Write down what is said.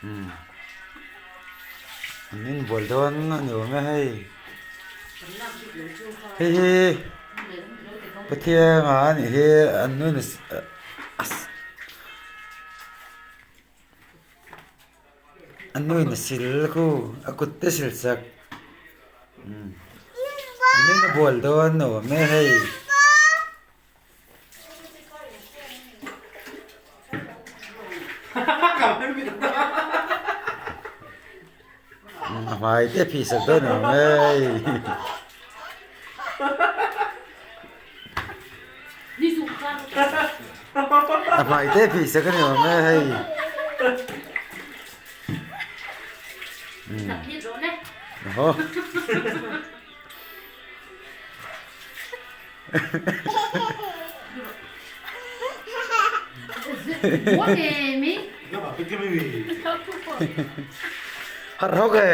Umm an inbual dawn a ni awm e hei hei hi Pathianga a nih hi an nun a nuin a sil khu a kut te sil sak umm an nuin a bual dawn a ni awm e hei. A hmai te phih sak dawn ang hei. A hmai te phih sak a ni awm e hei. Aw. Harh hawk e.